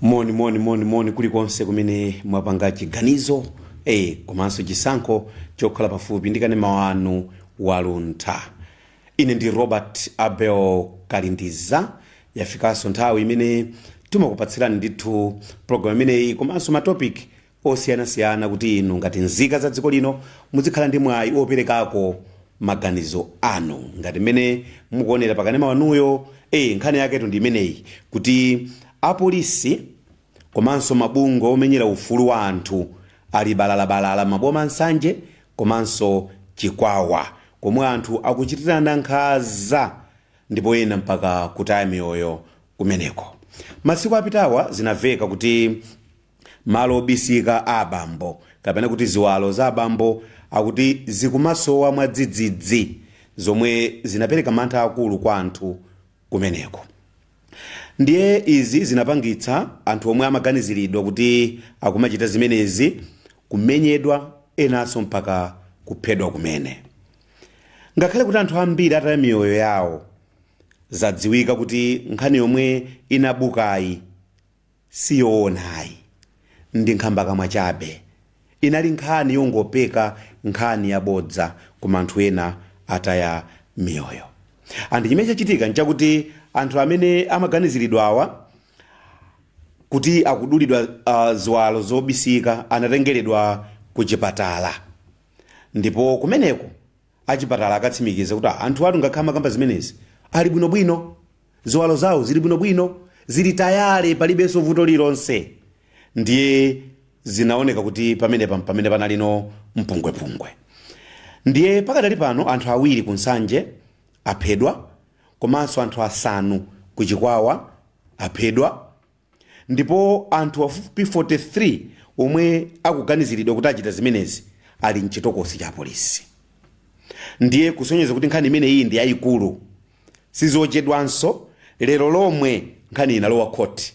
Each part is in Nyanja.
Moni, moni, moni, moni kulikonse kumene mwapanga chiganizo komanso chisankho chokhala pafupi ndi kanema wanu waluntha. Ine ndi Robert Abel Kalindiza. Yafikanso nthawi imene timakupatsirani ndithu program imeneyi komanso matopic osiyanasiyana kuti inu ngati nzika za dziko lino muzikhala ndi mwayi operekako maganizo anu ngati mmene mukuonera pakanema wanuyo. Nkhani yaketu ndi imeneyi, kuti apolisi komanso mabungwe omenyera ufulu wa anthu ali balalabalala maboma Nsanje komanso Chikwawa, komwe anthu akuchitirana nkhanza ndipo ena mpaka kutaya miyoyo kumeneko. Masiku apitawa zinamveka kuti malo obisika a abambo, kapena kuti ziwalo za abambo, akuti zikumasowa mwadzidzidzi, zomwe zinapereka mantha akulu kwa anthu kumeneko. Ndiye izi zinapangitsa anthu omwe amaganiziridwa kuti akumachita zimenezi kumenyedwa, enanso mpaka kuphedwa kumene. Ngakhale kuti anthu ambiri ataya miyoyo yawo, zadziwika kuti nkhani yomwe inabukayi siyoonayi, ndi nkhambakamwa chabe. Inali nkhani yongopeka, nkhani yabodza, koma anthu ena ataya miyoyo. Anthu, chimene chachitika nchakuti anthu amene amaganiziridwa awa kuti akudulidwa ziwalo zobisika anatengeredwa ku chipatala, ndipo kumeneko achipatala akatsimikiza kuti anthu atu, ngakhale amakamba zimenezi, ali bwinobwino, ziwalo zawo zili bwinobwino, zili tayale, palibenso vuto lilonse. Ndiye zinaoneka kuti pamenepa pamene panalino mpungwepungwe. Ndiye pakadali pano anthu awiri ku Nsanje aphedwa, komanso anthu asanu ku Chikwawa aphedwa, ndipo anthu pafupifupi 43 omwe akuganiziridwa kuti achita zimenezi ali mchitokosi cha polisi. Ndiye kusonyeza kuti nkhani imeneyi ndi yayikulu, sizochedwanso. Lero lomwe nkhani inalowa khoti,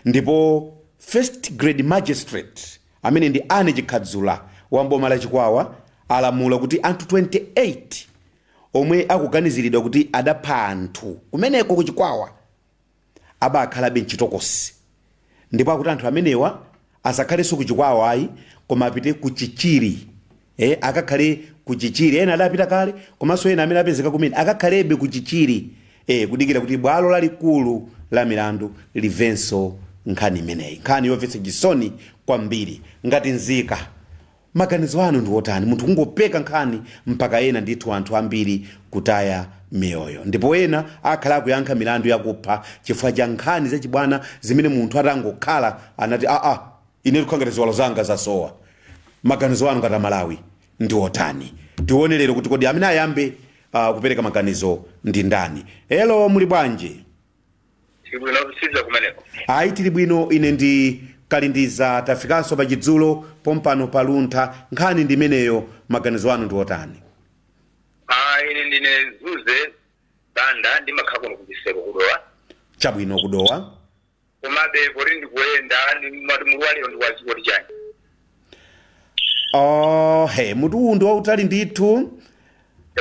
ndipo first grade magistrate amene ndi Ane Chikhadzula wa mboma la Chikwawa alamula kuti anthu 28 omwe akuganiziridwa kuti adapha anthu kumeneko ku Chikwawa abakhalabe mchitokosi, ndipo akuti anthu amenewa asakhalenso ku Chikwawa ayi, koma apite ku Chichiri. Akakhale ku Chichiri. Ena adapita kale, komanso ena amene apezeka kumene akakhalebe ku Chichiri kudikira kuti bwalo lalikulu la milandu limvenso nkhani imeneyi. Nkhani yomvetsa chisoni kwambiri. Ngati nzika, maganizo anu ndi otani? Munthu kungopeka nkhani mpaka ena ndithu anthu ambiri kutaya miyoyo, ndipo ena akhala akuyankha milandu yakupha chifukwa cha nkhani zachibwana zimene munthu atangokhala anati, "Aa, ine tikukhala ziwalo zanga zasowa." Maganizo anu ngati Amalawi ndi otani? Tione lero kuti kodi amene ayambe kupereka maganizo ndi ndani. Hello, muli bwanji? Tibwino kusiza kumeneko. Ayi, tili bwino. Ine ndi Kalindiza. Tafikanso pa Chidzulo pompano pa Luntha. Nkhani ndi imeneyo, maganizo anu ndi otani? Ah, ine ndine Zuze Banda, ndimakhala kuno kuchiseko kudowa. Chabwino, kudowa. Komabe poti ndikuyenda, ndimati mutu walero ndi wachikoti chani? Oh, he, mutu uwu ndi wautali ndithu.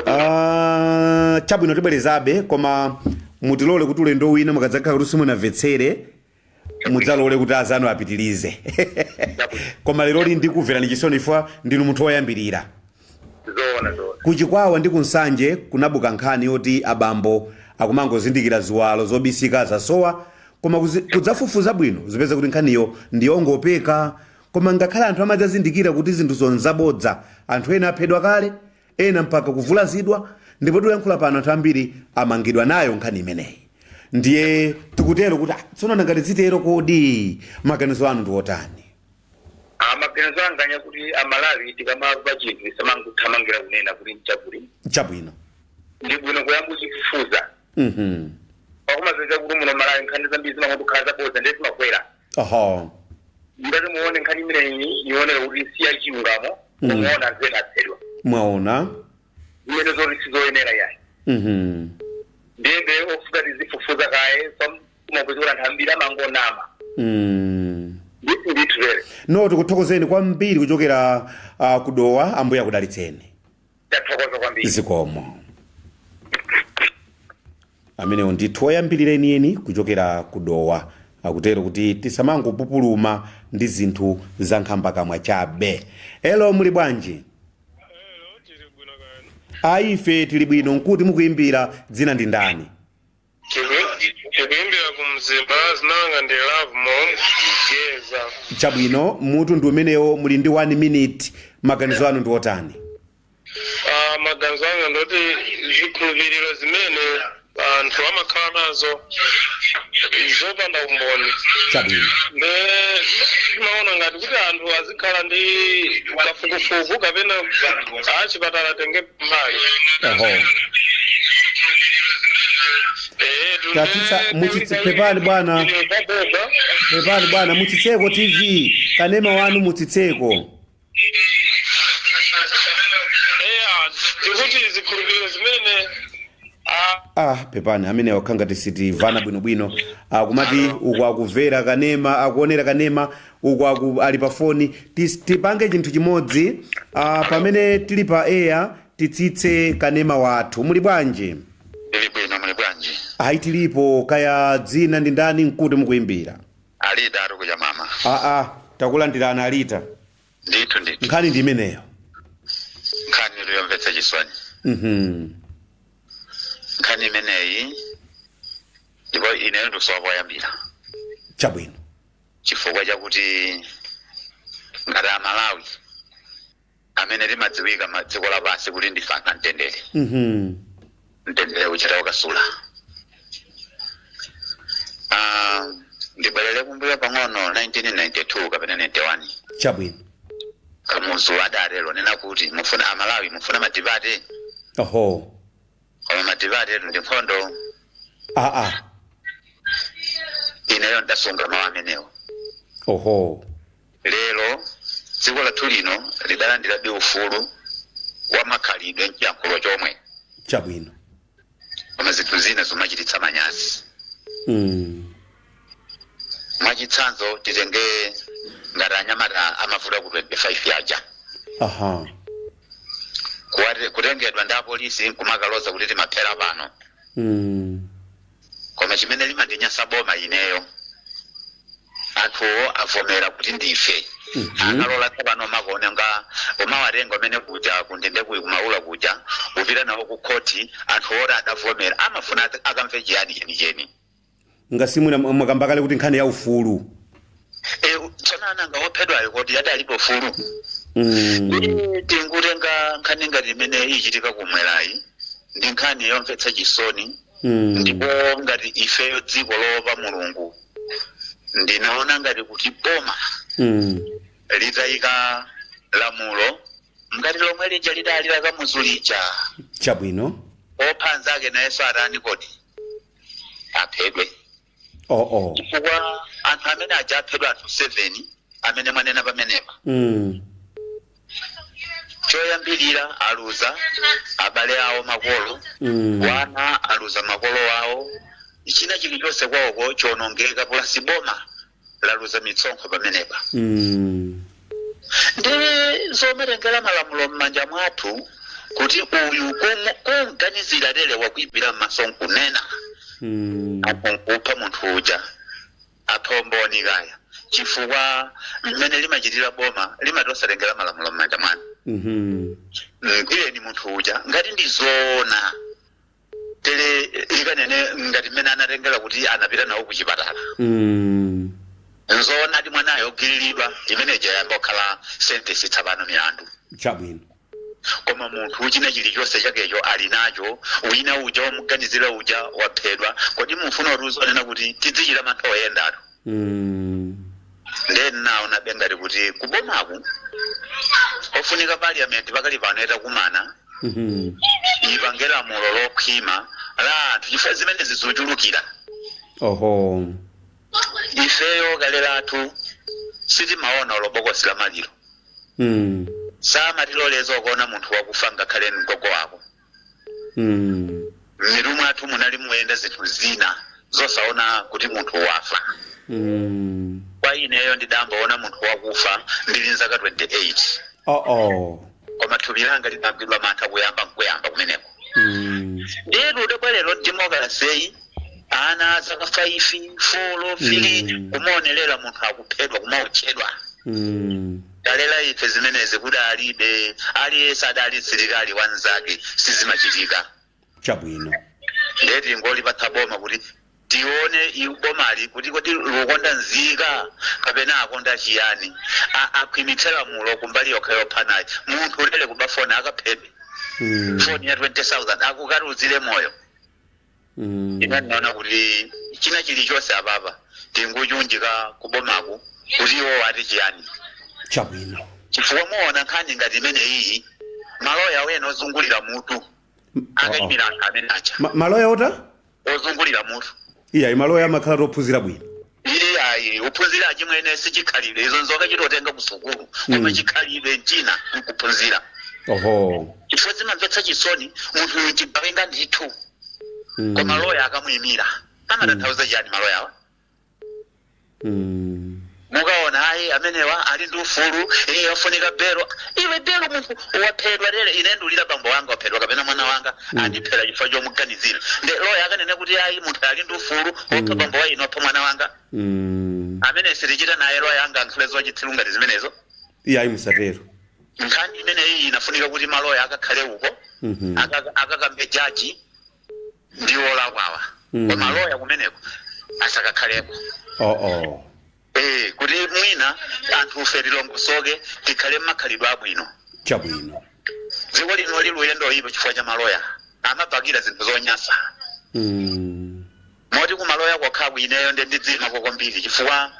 Ah, chabwino, tibwerezabe, koma mutilole kuti ulendo wina mukadzakhala kuti simunamvetsere, mudzalole kuti azanu apitirize. Koma leroli ndikumverani chisoni ifwa ndinu munthu woyambirira. Zoona, zoona. Kuchikwawa ndi kunsanje kunabuka nkhani yoti abambo akumangozindikira ziwalo zobisika zasowa, koma kudzafufuza bwino zipeza kuti nkhaniyo ndiyongopeka. Koma ngakhale anthu amadzazindikira kuti zinthu zonzabodza, anthu ena aphedwa kale, ena mpaka kuvulazidwa, ndipo tikuyankhula pano anthu ambiri amangidwa nayo nkhani imeneyi. Ndiye tikutero kuti tsono ngati zitero, kodi maganizo anu ndi otani? Ah, maganizo anga nya kuti Amalawi tikamamva chinthu tisamangothamangira kunena kuti nchakuti. Ndi bwino kuyamba kuchifufuza. Pakumapeza kuti muno Malawi nkhani zambiri zimangokhala zabodza, ndiye zimakwera. Ngati muone nkhani imeneyi ionere kuti si yachilungamo, muona anthu ena aphedwa. Mwaona. Zimene zoti sizoyenera yayi. Ndiyebe ofuka tizifufuza kaye, kumapeza kuti anthu ambiri amangonama. Ndithu ndithu tere. No, tikuthokozeni kwambiri kuchokera kudowa. Ambuye akudalitseni. Tathokoza kwambiri. Zikomo. Amenewo ndithu oyambirira enieni kuchokera kudowa. Akutero kuti tisamangopupuluma ndi zinthu za nkhambakamwa chabe. Hello, muli bwanji? Hello, tili bwino kani? Ayi, ife tili bwino. Nkuti mukuimbira, dzina ndi ndani? Tikuimbira ku Mzimba, zinanga ndi Love Mom Geza. Chabwino, mutu ndi umenewo, muli ndi 1 minute. Maganizo anu ndi otani? Ah, maganizo anga ndoti zikhulupiriro zimene anthu amakhala nazo zopanda umboni, nde timaona ngati kuti anthu azikhala ndi kafukufuku kapena achipatala atenge mbali. Pepani bwana. Pepani bwana, mutsitseko TV kanema wanu, mutsitseko. Eya, tikuti zikhulupiriro zimene Ah, pepani, amene wakhala ngati sitimvana bwinobwino. Akumati uku akumvera kanema, akuonera kanema, uku ali pa foni. Tipange chinthu chimodzi, pamene tili pa air titsitse kanema wathu. Muli bwanji? Ndili bwino, muli bwanji? Ayi, tilipo. Kaya dzina ndi ndani, nkuti mukuimbira? Alita ari kuja mama. Aa, takulandirana, Alita. Ndithu ndithu. Nkhani ndi imeneyo. Nkhani yomvetsa chisoni. Nkhani imeneyi, ndipo ineyo ndikusowa poyambira. Chifukwa chakuti ngati Amalawi amene timadziwika dziko lapansi kuti ndife anthu amtendere, mtendere uchita ukasula. Ah, ndibwerere kumbuyo pang'ono, 1992 kapena 91. Kamuzu adatero nena kuti mufuna Amalawi, mufuna multiparty, koma multiparty etu ndi nkhondo. Ineyo ndasunga mawu amenewo. Lero dziko lathu lino lidalandirabe ufulu wa makhalidwe mchiyankhulo chomwe, koma zinthu zina zimachititsa manyazi. Mwachitsanzo, titenge ngati anyamata amavuta ku 25 aja, kutengedwa ndi apolisi nkumakaloza kuti timaphera pano. Koma chimene limandinyasa boma ineyo, anthuwo avomera kuti ndife. Akalola tsopano makuonenga umawatenga umene kuja kundende kuyi kumaula kuja, kupita nawo ku khoti, anthu oti adavomera amafuna akamve chiyani chenicheni? Ngasimwina mwakamba kale kuti nkhani ya ufulu. Tsono ananga ophedwayo kodi adalibe ufulu? Tingutenga nkhani ngati imene ichitika kumwerayi, ndi nkhani yomvetsa chisoni. Ndipo ngati ifeyo dziko loopa Mulungu, ndinaona ngati kuti boma litayika lamulo ngati lomwe lija lidali la Kamuzu lija, opha anzake nayenso atani kodi? Aphedwe. Chifukwa anthu amene aja aphedwa, anthu 7 amene mwanena pamenepa, choyambirira aluza abale awo, makolo, wana aluza makolo awo, china chilichonse kwawoko chionongeka, plus boma laluza mitsonkho pamenepa. Ndi zomatengera malamulo m'manja mwathu kuti uyu kumganizira tere wakuipira m'maso nkunena, apo nkupha munthu uja, aphomboni kaya, chifukwa mmene limachitira boma limati osatengera malamulo m'manja mwanu. Mgwireni munthu uja ngati ndi zoona tere, likanene ngati mmene anatengera kuti anapita nawo kuchipatala. Nzoona ati mwanayo ogwiriridwa, imene ija kukhala sentence tsapano milandu. Koma munthu china chilichonse chakecho ali nacho, wina uja wamuganizira uja waphedwa. Kodi mufuna kuti uzonena kuti tidzichita mantha oyendatu? Ndeni naona ngati kuti kubomaku ofunika parliament pakali pano itakumana, ipange lamulo lokhwima la anthu, chifukwa zimene zizuchulukira. Ifeyo kale lathu sitimaona ulobokosi la maliro. Samatiloleza kuona munthu wakufa, ngakhale mgogo wako. M'mitu mwathu munali muyenda zinthu zina zosaona kuti munthu wafa. Kwa ineyo ndidambaona munthu wakufa ndili nzaka 28. Koma thupi langa lidagwidwa mantha kuyamba nkuyamba kumeneko. Ndiyetu udabwa lero democracy. Ana zaka 5, 4, 3 kumaonerera munthu akuphedwa, kumaotchedwa. Talera ife zimenezi kuti alibe aliyense adali msilikali wanzake, sizimachitika. Ndeti ngolipatsa boma kuti tione bomali kuti lukonda nzika kapena akonda chiyani. Akhwimitse lamulo kumbali yokha yophanayi. Munthu ulere kuba foni akaphedwe? Foni ya 20,000 akukaludzire moyo? Ine ndinaona kuti china chilichonse apapa tinguchunjika kubomaku kuti iwo ati chiyani. Chifukwa muona nkhani ngati imene iyi, maloya wena ozungulira mutu akayimira anthu amene acha. Maloya ota? Ozungulira mutu. Iya, maloya amakhala tophunzira bwino. Ili ayi, uphunzira achimwene sichikhalidwe, izo nzoka chitotenga ku sukulu, koma chikhalidwe mchina nkuphunzira. Chifukwa zimamvetsa chisoni, munthu uyu chigawenga ndithu, koma loya akamuyimira. Amatanthauza chiyani maloyawa? Mukaona ayi, amenewa ali ndi ufulu, iye afunika belo. Iwe, belo munthu waphedwa lere? Ine ndulira bambo wanga waphedwa kapena mwana wanga andiphera chifukwa chomuganizira, nde loya akanene kuti ayi, munthu ali ndi ufulu wopha bambo wa ine, wapha mwana wanga? Amene sitichita naye loya anga ankhale zochitsiru ngati zimenezo. Iya, ayi, musatero. Nkhani imeneyi inafunika kuti maloya akakhale uko, akakambe jaji ndi olakwawa, koma loya kumeneko asakakhaleko. Oh. Eh, kuti mwina anthu ufe tilongosoke, tikhale mmakhalidwe abwino. Dziko lino liluyendo oyipa chifukwa cha maloya amapakira zinthu zonyasa. Moti kumaloya kokhaku ineyo nde ndidzimako kwambiri, chifukwa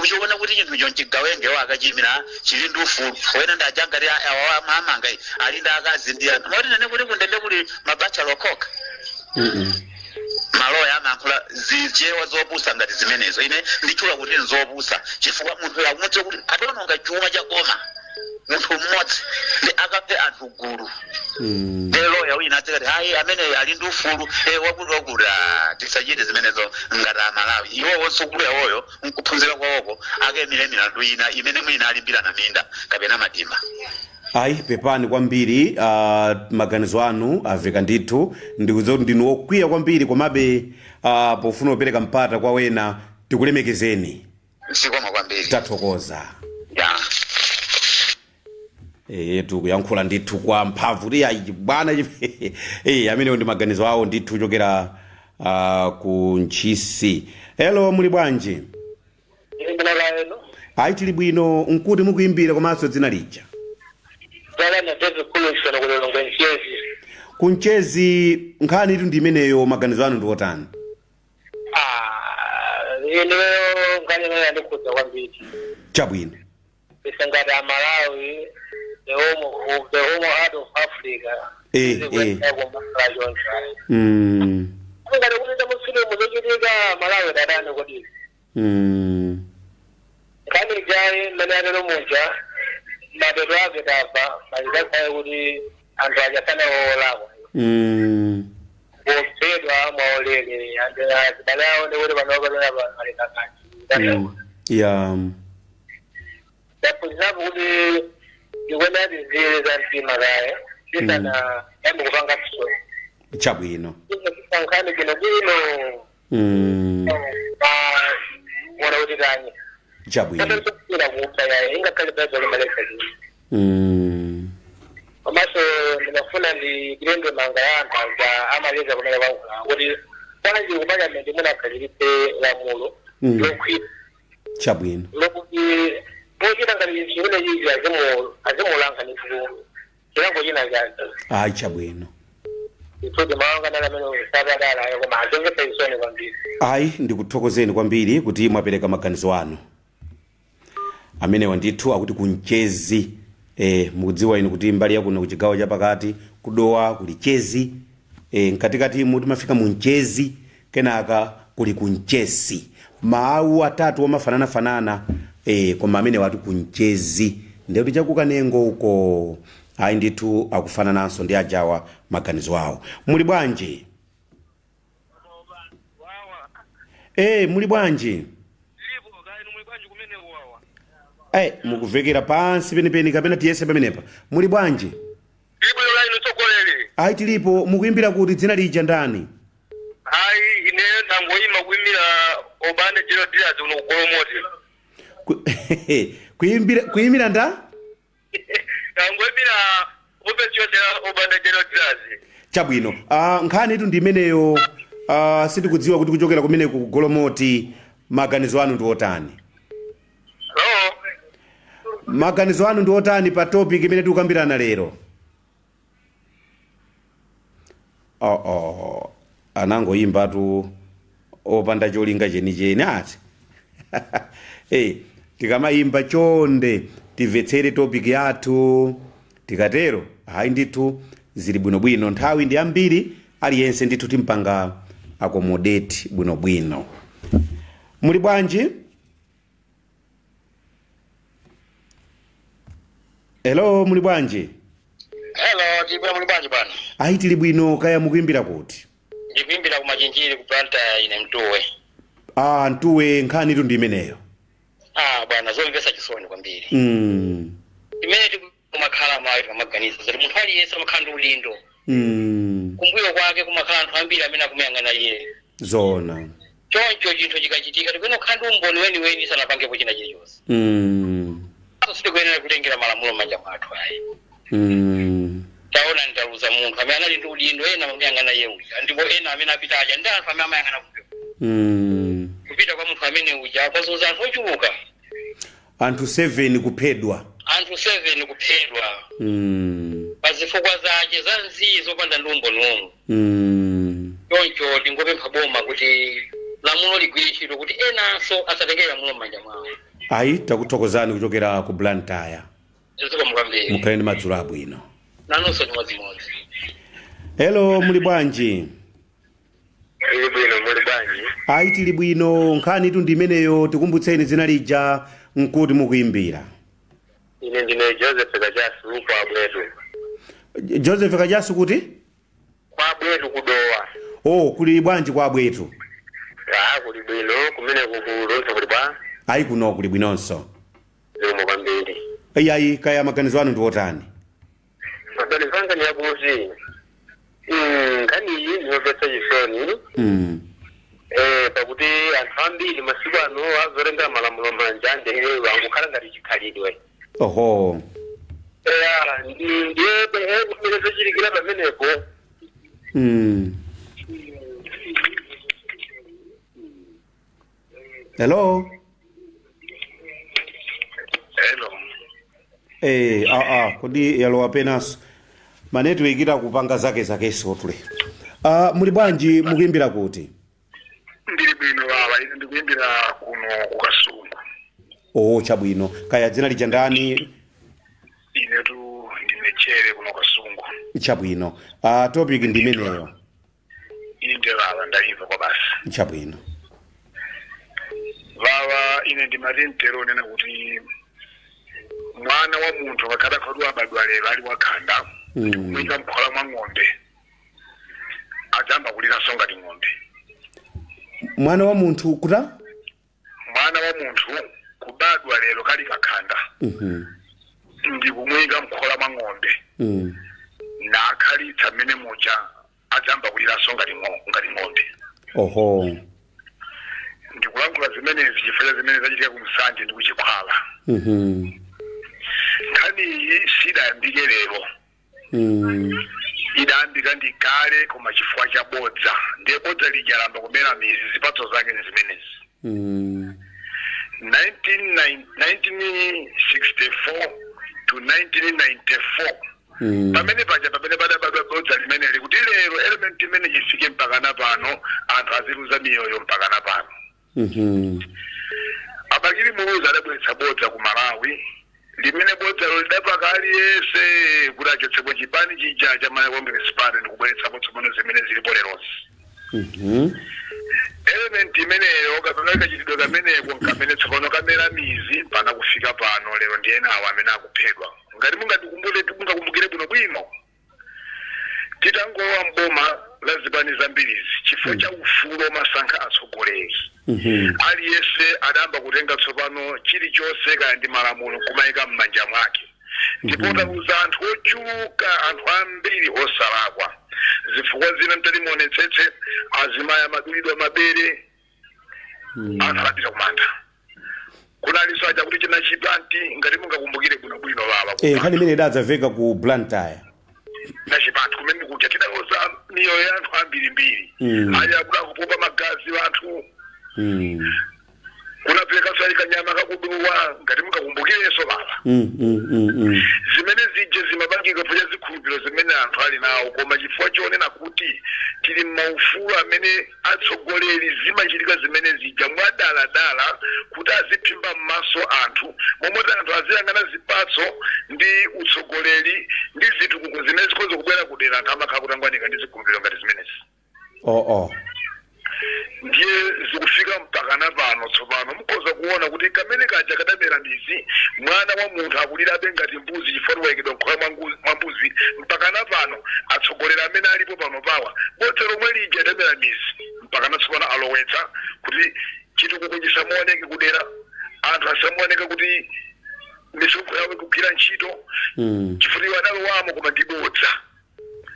uchiona kuti chinthu chonchigawenge akachiyimira chili ndi ufulu. Wena ndajangati awa amanga ali ndi akazi ndi ana, moti nene kuti kundende kuli mabachelor okhoka. Maloya amayankhula zichewa zopusa ngati zimenezo. Ine nditchula kuti nzopusa chifukwa munthu akumudze kuti adononga chuma cha boma, munthu mmodzi, ndi akaphe anthu gulu. Ndi loya wina adzikati hayi, amene ali ndi ufulu, wakuti wakuti. Ah, tisachite zimenezo ngati Amalawi. Iwowo sukulu yawoyo nkuphunzira kwawoko akayimire milandu ina imene mwina alimbirana minda kapena madimba. Ayi, pepani kwambiri. Maganizo anu aveka ndithu. Ndikudziwa kuti ndinu wokwiya kwambiri, komabe pofuna kupereka mpata kwa wena, tikulemekezeni. Zikomo kwambiri. Tathokoza. Ya. Tikuyankhula ndithu kwa mphamvu kuti ayi bwana, amenewo ndi maganizo awo ndithu kuchokera ku Ntchisi. Hello, muli bwanji? Ndinalaeno. Ayi, tili bwino. Nkuti mukuyimbira komanso dzina lija? Zalana David Kulusona kulolongwe Mchezi. Kumchezi. Nkhani itu ndi imeneyo, maganizo anu ndi otani? Ah, ineyo nkhani imene yandikhudza kwambiri. Ife ngati Amalawi, the home heart of Africa, kumakhala choncho. Ngati kuti tamusilumu zochitika Malawi dadani kodi? Nkhani ijayi mmene atero muja, mapeto ake tamva machitakhaye kuti anthu achasana olakwa kuphedwa mwaulere, anthu azibale awo ndikuti panopa pena pano ali kakati. Ndaphunzirapo kuti ndikuona tizile za mtima kaya tisana yambe kupanga so. Nkhani bwino bwino, kuona kuti tani. Ira kupha yaye, ingakhale Baibulo imaletsa chii. Komanso ndimafuna ndilenge manga ya anthu aja amaleza kumene kwankhula kuti bwanji ku parliament munakhazikitse lamulo lokhwima lokuti pochita ngati chimene chichi azimulanga ndithu chilango china chake. Ayi, chabwino. Ndithu mawanga nali amene sapadala, koma azimvetsa chisoni kwambiri. Ayi, ndikuthokozeni kwambiri kuti mwapereka maganizo anu amenewa ndithu. Akuti kumchezi. Mukudziwa inu kuti mbali yakuno kuchigawo chapakati, kudowa kuli Chezi, mkatikatimu timafika mu Mchezi, kenaka kuli kunchesi. Mawu atatu amafananafanana, koma amene wati kunchezi ndekuti chakukanengo uko. Ayi ndithu, akufanananso ndi ajawa maganizo awo. Muli bwanji? Muli bwanji? Lipo kainu, muli bwanji kumene wawa? Mukuvekera pansi penipeni, kapena tiyese pamenepa. Muli bwanji? Libwino laino, tsogoleri. Ayi, tilipo. Mukuyimbira kuti? Dzina lija ndani? Hayi, ine ndangoyima. Obanda General Dealers uno kuGolomoti. Kuyimbira nda? Tangoimbira ofesi yonse ya Obanda General Dealers. Chabwino. Nkhani itu ndi imeneyo. Sitikudziwa kuti kuchokera kumene ku Golomoti maganizo anu ndi otani? Hello. Maganizo anu ndi otani pa topic imene tikukambirana lero? Oh, anangoyimbatu opanda cholinga chenicheni ati. Hey, tikamayimba chonde timvetsere topic yathu. Tikatero hayi ndithu zili bwinobwino. Nthawi ndi ambiri, aliyense ndithu timpanga accommodate bwinobwino. Muli bwanji? Hello, muli bwanji? Hello, tili bwino, muli bwanji bwana? Ayi, tili bwino. Kaya mukuimbira kuti? Ndikuimbira ku Machinjiri ku Blantyre, ine Mtuwe. Ah, Mtuwe, nkhani tu ndi imeneyo. Ah bwana, zomvetsa chisoni kwambiri. Imene tikumakhala mayi pamaganiza zoti munthu aliyense amakhala ndi udindo. Kumbuyo kwake kumakhala anthu ambiri amene akumuyang'ana iye. Zona. Choncho chinthu chikachitika tikuyenera kukhala ndi umboni weniweni sanapangepo china chilichonse. So sitikuyenera kutengera malamulo m'manja mwathu ayi. Taona ndaluza munthu amene anali ndi udindo, ena amamuyang'ana iye uja, ndipo ena amene apita aja ndi anthu amene amayang'ana kumbuyo. Kupita kwa munthu amene uja kwazunza anthu ochuluka. Anthu 7 kuphedwa. Anthu 7 kuphedwa. Pa zifukwa zache za nziyi zopanda ndi umboni omwe. Choncho tingopempha boma kuti lamulo ligwire ntchito kuti enanso asatengere lamulo m'manja mwawo. Ayi, takuthokozani kuchokera ku Blantyre. Zikomo kwambiri. Mukhale ndi madzulo abwino. Nanunso chimodzimodzi. Hello, muli bwanji? Tili bwino, muli bwanji? Ayi, tili bwino. Nkhani tu ndi imeneyo. Tikumbutseni dzina lija nkuti mukuimbira. Ine ndine Joseph Kachasu kwa Bwetu. Joseph Kachasu kuti? Kwa Bwetu kuDowa. Oh, kuli bwanji kwa Bwetu? Ah, kuli bwino. Kumene kukulonso kuli bwa? Ayi, kuno kuli bwinonso. Zikomo kwambiri. Ayi, kaya maganizo anu ndi otani? Maganizo anga ni yakuti nkhani iyi ndiyomvetsa chisoni. Pakuti anthu ambiri masiku ano azotenga malamulo manja ndiye angukhala ngati chikhalidwe. Oho. Eya, ndiye kumene zochitikira pamenepo. Hello. Hello. Kodi yalowa penaso ma network kupanga zake zakeso tule. Muli bwanji, mukuimbira kuti? Ndili bwino baba, ine ndikuimbira kuno kuKasungu. Oh, chabwino. Kaya dzina lija ndani? Inetu ndine Chere kuno Kasungu. Chabwino. Topic ndi imeneyo. Inde baba, ndaimva kwa basi. Chabwino. Baba, ine ndimati mtero nena kuti mwana wa munthu akakhala khadu abadwa lero ali wakhanda, ndikumuyika mkhola mwa ng'ombe, adzamba kuliranso ngati ng'ombe. Mwana wa munthu kuta? Mwana wa munthu kubadwa lero kali kakhanda, ndikumuyika mkhola mwa ng'ombe, nakhalitsa mmene muja, adzamba kuliranso ngati ng'ombe. Oho. Ndikulankhula zimenezi chifukwa zimene zachitika ku Nsanje ndi kuChikhwala. Nkhani iyi sidayambike lero. Idayambika ndi kale, koma chifukwa cha bodza, ndiye bodza lija lamba kumera mizi, zipatso zake ni zimenezi. 1964 to 1994, pamene paja pamene padabadwa bodza limeneli kuti lero element imene chifike mpakana pano, anthu aziluza miyoyo mpakana pano. A Bakili Muluzi adabweretsa bodza ku Malawi limene bodzalo lidapaka aliyense kuti achotsepo chipani chija cha Malawi Congress Party ndikubweretsapo tsopano zimene zilipo lerozi. Element imeneyo kapena kachitidwe kameneko nkamene tsopano kamera mizi mpaka kufika pano lero, ndi ena awo amene akuphedwa. Ngati mungatikumbule, mungakumbukire bwinobwino, titangolowa mboma la zipani zambirizi, chifukwa cha ufulu omasankha atsogoleri, aliyense adamba kutenga tsopano chilichonse kaya ndi malamulo kumayika m'manja mwake, ndipo taluza anthu ochuluka, anthu ambiri osalakwa. Zifukwa zina mtati muonetsetse, azimayi amadulidwa mabere. Anthu anapita kumanda. Kunalinso aja kuti china chipanti, ngati mungakumbukire bwinobwino baba. Nkhani imene idadzamveka ku Blantyre. Na chipanti kumene kuja tidakoza miyoyo ya anthu ambirimbiri. Aja kuda kupopa magazi anthu. Kunapeka sali kanyama kakuduwa, ngati mungakumbukirenso baba. Zimene zije zimapangika chifukwa cha zikhulupiriro zimene anthu ali nawo, koma chifukwa chonena kuti tili m'maufulu amene atsogoleri, zimachitika zimene zija mwadaladala kuti aziphimba m'maso anthu, momwe anthu aziyang'ana zipatso ndi utsogoleri ndi zitukuko zimene zikhoza kubwera kudera. Anthu amakhala kutangwanika ndi zikhulupiriro ngati zimenezi. Oh. Ndiye zikufika mpaka pano. Tsopano mukhoza kuona kuti kamene kaja kadamera mizi, mwana wa munthu akulirabe ngati mbuzi chifukwa wayikidwa m'khola mwa mbuzi. Mpaka pano atsogoleri amene alipo pano pawa, bodza lomwe lija lidamera mizi mpaka tsopano alowetsa kuti chitukuko chisamuoneke kudera, anthu asamuoneke kuti misonkho yawo ikugwira ntchito, chifukwa iwo adalowamo, koma ndi bodza.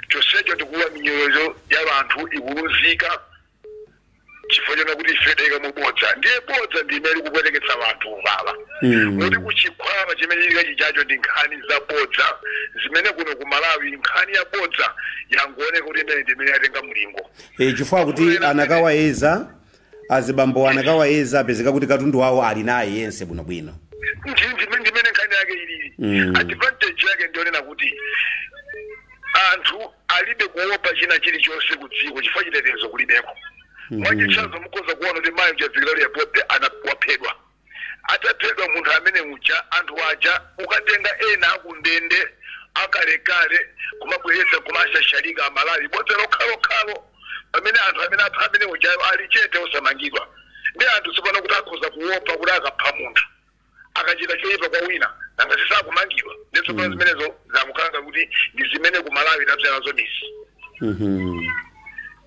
Chonsecho tikuwa miyoyo ya anthu ikuluzika chifukwa chona kuti ife tayika mubodza. Ndiye bodza ndi imene likupweteketsa anthu baba. Kuti kuchikhwama chimene chilika chichacho ndi nkhani za bodza zimene kuno ku Malawi nkhani ya bodza yangooneka kuti imene ndi imene yatenga mlingo. Chifukwa kuti anakawayeza azibambo, anakawayeza, apezeka kuti katundu wawo ali naye yense bwinobwino. Ndimene nkhani yake ilili. Advantage yake ndionena kuti anthu alibe kuopa china chilichonse ku dziko chifukwa chitetezo kulibeko. Mwachitsanzo, mukhoza kuona kuti mayi uchafikira airport waphedwa. Ataphedwa munthu amene uja, anthu aja ukatenga ena akundende akalekale kumabweretsa kumashashalika Amalawi, bodza lokhalokhalo, pamene anthu amene apha amene ujayo ali chete osamangidwa. Ndi anthu tsopano kuti akhoza kuopa kuti akapha munthu, akachita choyipa kwa wina, nanga sisakumangidwa? Ndi tsopano zimenezo zakukhala kuti ndi zimene ku Malawi tabzalazo mizi.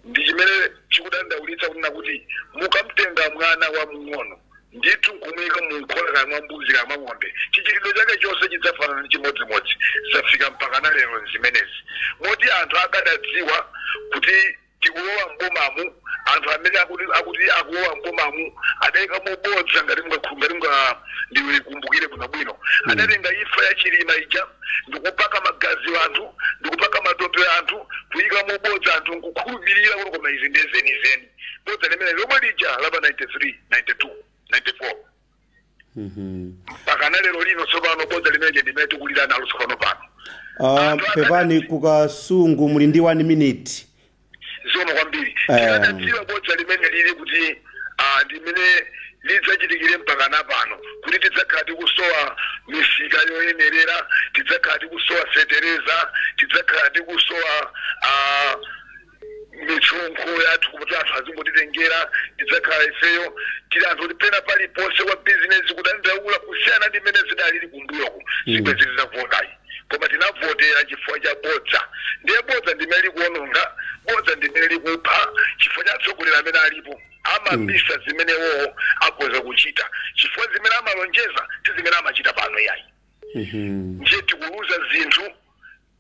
Ndi chimene chikudandaulitsa kunena kuti mukamtenga mwana wa mng'ono ndithu nkumuyika munkhola kaya mwa mbuzi kaya mwa ng'ombe, chichitidwe chake chonse chidzafanana ndi chimodzimodzi. Zafika mpaka na lero zimenezi, moti anthu akadadziwa kuti tikulowa mbomamu, anthu amene akuti akulowa mbomamu adayika mobodza, ngati munga ndikumbukire bwinobwino, adatenga imfa ya Chilima ija ndikupaka magazi anthu, ndikupaka matope anthu, kuyika mobodza, anthu nkukhulupirira kuti koma izi ndizenizeni. Bodza limene lomwe lija lapa 93, 92, 94, mpaka na lero lino. Tsopano bodza limene ndimene tikulira nalo tsopano pano. Pepani, kukasungu muli ndi 1 minute. Zikomo kwambiri. Tikadadziwa bodza limene lili kuti ndimene lidzachitikire mpaka na pano, kuti tidzakhala tikusowa misika yoyenerera, tidzakhala tikusowa fetereza, tidzakhala tikusowa misonkho yathu kuti anthu azingotitengera, tidzakhala ifeyo tili anthu kuti pena paliponse kwa bizinesi kudandaula kusiyana ndi mmene zidalili kumbuyoko, sibwezi tinavotayi. Koma tinavotera chifukwa cha bodza. Ndiye bodza ndimene likuononga, bodza ndimene likupha, chifukwa cha atsogoleri amene alipo amabisa zimene wowo akhoza kuchita, chifukwa zimene amalonjeza si zimene amachita pano yayi. Ndiye tikuluza zinthu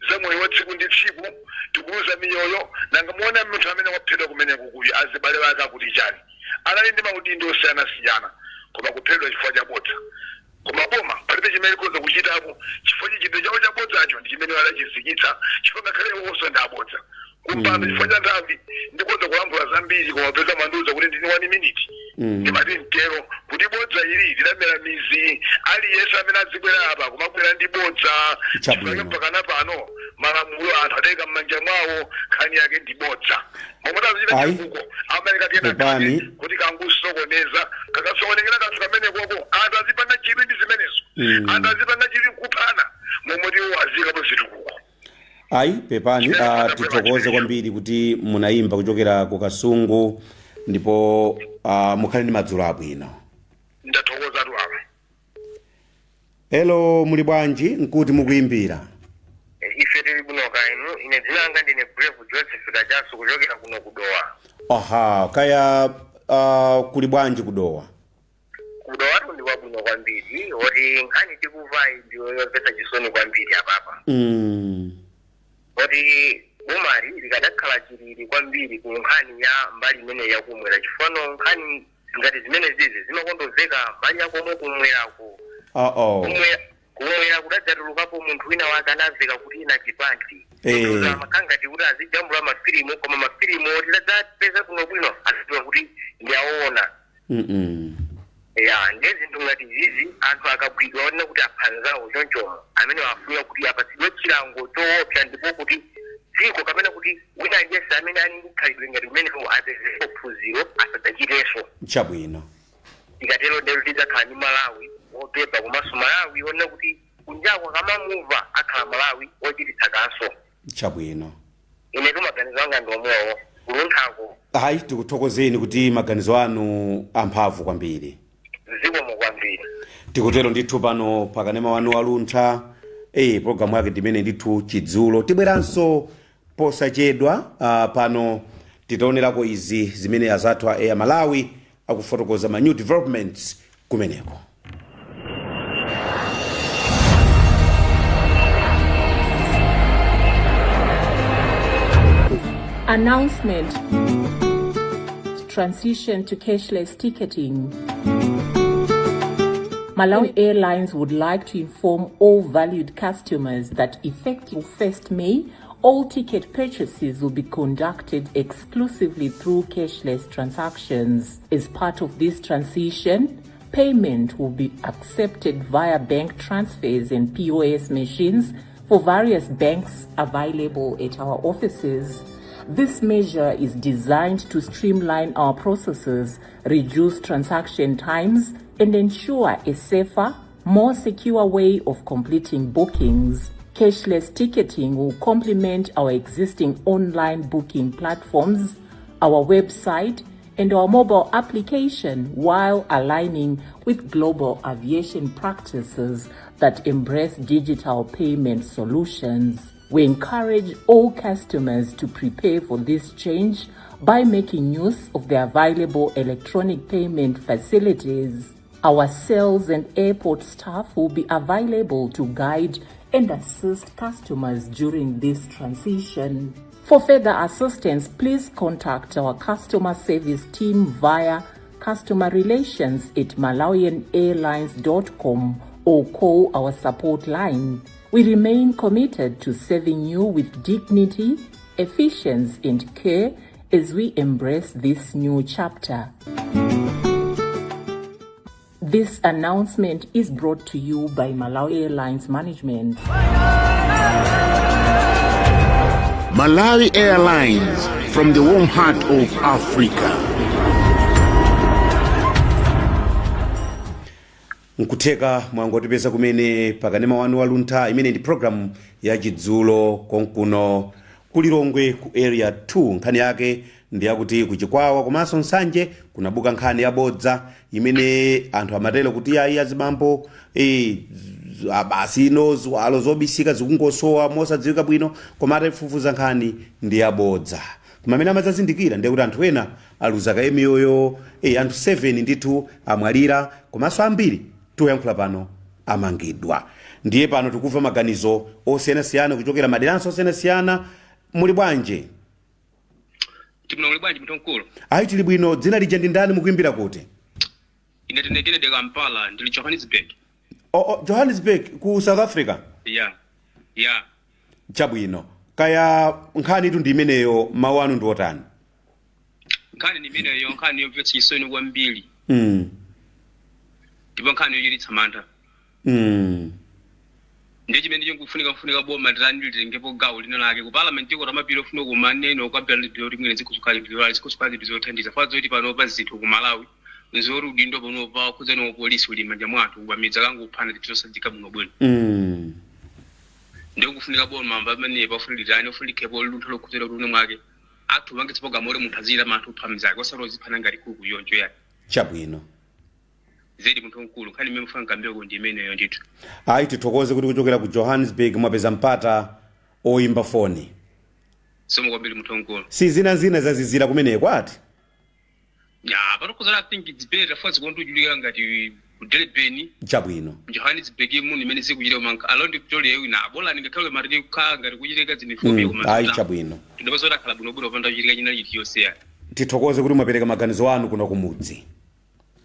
za moyo wa tsiku ndi tsiku, tikuluza miyoyo. Nanga muona munthu amene waphedwa kumeneko kuyi, azibale ake akuti chani? Anali ndi maudindo osiyanasiyana, koma kuphedwa chifukwa cha bodza. Koma boma palibe chimene likhoza kuchitapo chifukwa chichitidwe chawo cha bodzacho ndi chimene adachizikitsa, chifukwa ngakhale iwonso ndi abodza kumpando. Chifukwa cha nthawi ndikhoza kulankhula zambiri, koma peza mwandiuza kuti ndini 1 minute. Ndimati mtero kuti bodza ili lidamera mizi, aliyense amene azibwera apa kumabwera ndi bodza. Chabwino. Chifukwa mpaka na pano malamulo anthu adayika m'manja mwawo, nkhani yake ndi bodza. Momwe tazichita Ayi. chikuko amayika tiyena Pepani. kake kuti kangusokoneza, kakasokonekera kanthu kamene koko, anthu azipanga chidwi ndi zimenezo. Anthu azipanga chidwi kuphana, momwe tiwo aziyikapo zitukuko. Ayi, pepani. Tithokoze kwambiri kuti munayimba kuchokera ku Kasungu, ndipo mukhale ndi madzulo abwino. Ndathokoza tu apa. Hello, muli bwanji? Nkuti mukuyimbira? Ife tili kuno kainu. Ine dzina langa ndine Brave Joseph Kachasu kuchokera kuno kudowa. Aha, kaya kuli bwanji kudowa? Kudowatu ndi kwabwino kwambiri. Woti nkhani tikuvayi ndiyo yomvetsa chisoni kwambiri apapa. Woti bomali likadakhala chilili kwambiri ku nkhani ya mbali imene yakumwera, chifukwa nkhani Ngati zimene zizi zimakondozeka mbali yakomwe kumwerako. Oh oh. Kumwera kudadzatulukapo munthu wina wake anamveka kuti ina chipanti. Amakhala ngati kuti azijambula mafilimu, koma mafilimu tidadzapeza kuno bwino azidziwa kuti ndi aona. Ya, ndiye zinthu ngati zizi, anthu akagwidwa onena kuti aphanzawo chonchomo, amene afunika kuti apatsidwe chilango choopsa, ndipo kuti dziko kapena kuti wina aliyense amene ali ndi khalidwe ngati kumenewo apezepo phunziro asadzachitenso. Tikatero ndero tidzakhala ndi Malawi wopepa, komanso Malawi onena kuti kunjako akamamumva akhala Malawi wochititsa kaso. Ine maganizo anga ndi omwewo kulunthako. Hayi, tikuthokozeni kuti maganizo anu amphamvu kwambiri. Zikomo kwambiri. Tikutero ndithu pano pakanema wanu waluntha, pologalamu yake ndimene ndithu Chidzulo. Tibweranso posachedwa pano titaonerako izi zimene azathu a Air Malawi akufotokoza, ma new developments kumeneko. Announcement. Transition to cashless ticketing. Malawi Airlines would like to inform all valued customers that effective 1st May, all ticket purchases will be conducted exclusively through cashless transactions. As part of this transition, payment will be accepted via bank transfers and POS machines for various banks available at our offices. This measure is designed to streamline our processes, reduce transaction times, and ensure a safer, more secure way of completing bookings. Cashless ticketing will complement our existing online booking platforms, our website, and our mobile application while aligning with global aviation practices that embrace digital payment solutions. We encourage all customers to prepare for this change by making use of the available electronic payment facilities. Our sales and airport staff will be available to guide and assist customers during this transition. For further assistance, please contact our customer service team via customer relations at malawianairlines.com or call our support line. We remain committed to serving you with dignity, efficiency, and care as we embrace this new chapter. This announcement is brought to you by Malawi Airlines Management. Malawi Airlines, from the warm heart of Africa. Nkutheka mwangotipeza kumene pakanema wanu waluntha. Imene ndi program ya Chidzulo konkuno kulilongwe ku Area 2. Nkhani yake ndi yakuti kuchikwawa komanso Nsanje kunabuka nkhani yabodza imene anthu amatero kuti ayi, azibambo basi ino ziwalo zobisika zikungosowa mosadziwika bwino, koma atafufuza nkhani ndi yabodza. Koma amene amadzazindikira ndiye kuti anthu ena aluza kaye miyoyo, anthu 7 ndithu amwalira, komanso ambiri toyankhula pano amangidwa. Ndiye pano tikumva maganizo osiyanasiyana kuchokera maderanso osiyanasiyana. Muli bwanji? Tibwino, muli bwanji munthu mkulu? Ayi, tili bwino. Dzina lija ndi ndani, mukuimbira kuti? Ine tine Kennedy Kampala, ndili Johannesburg. Oh, Johannesburg ku South Africa? Ya. Chabwino, kaya nkhani itu ndi imeneyo, mawu anu ndi otani? Nkhani ndi imeneyo, nkhani yomvetsa chisoni kwambiri ndipo nkhani yochititsa mantha. Ndiye chimene chikufunika, kufunika boma ndilani litengepo gawo lina lake ku parliament iko tamapiri ofuna kumaneno kwambira lipiro kuti mwina zikuzikhala zinthu zothandiza fa zoti panopa zinthu ku Malawi nzoti udindo panopa khudzana wa polisi uli m'manja mwathu, kupamidza kangophana zinthu zosadzika bwino bwino. Ndiye kufunika boma pamene pafuna litani, ofuna likhepo luntha lokhudzana kuti une mwake athu pangitsa program oti munthu aziyira manthu upha mzake, osati oziphana ngati kuku yonjo yani. Zedi munthu mkulu, nkhani imene mufuna nkambeko ndi imeneyo ndithu. Ayi, tithokoze kuti kuchokera ku Johannesburg mwapeza mpata oyimba foni. Somo kwambiri munthu mkulu. Si zina zina zazizira kumeneko ati? Ya, patokhuzana, I think it's better for zikondijulikira ngati ku Durban. Johannesburg muno imene zikuchitika manka around Pretoria wina abola ngakhale mariti kukhala ngati kuchitika zinifobi. Ayi, chabwino. Ndipo akhala bwinobwino popanda kuchitika china chiliyonse yani. Tithokoze kuti mwapereka maganizo anu kuno kumudzi.